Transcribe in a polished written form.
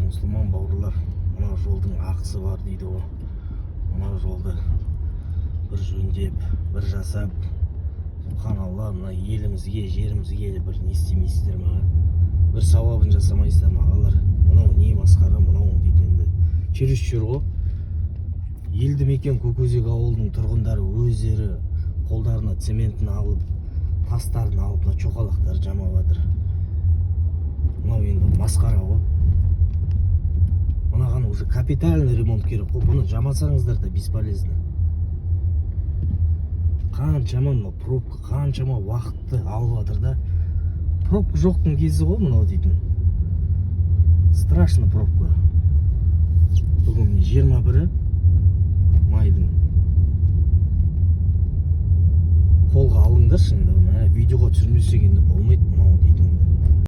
Мұсылман бауырлар, мына жолдың ақысы бар дейді ғой. Мына жолды бір жөндеп, бір жасап, субханалла, мына елімізге, жерімізге бір не істемейсіздер ма, бір сауабын жасамайсыздар ма, ағалар? Мынау не масқара мынау дейді енді, чересчур ғой. Елді мекен Көкөзек ауылының тұрғындары өздері қолдарына цементін алып, тастарын алып, мына чоқалақтарды жамап жатыр. Мынау енді масқара ғой. Мынаған уже капитальный ремонт керек қой. Бұны жамасаңыздар да бесполезно. Қаншама мынау пробка, қаншама уақытты алып жатыр да. Пробка жоқтың кезі ғой мынау дейтін, страшно пробка. Бүгін міне 21-і майдың. Қолға алыңдаршы енді. Мә, видеоға түсірмесек енді болмайды мынау дейтін.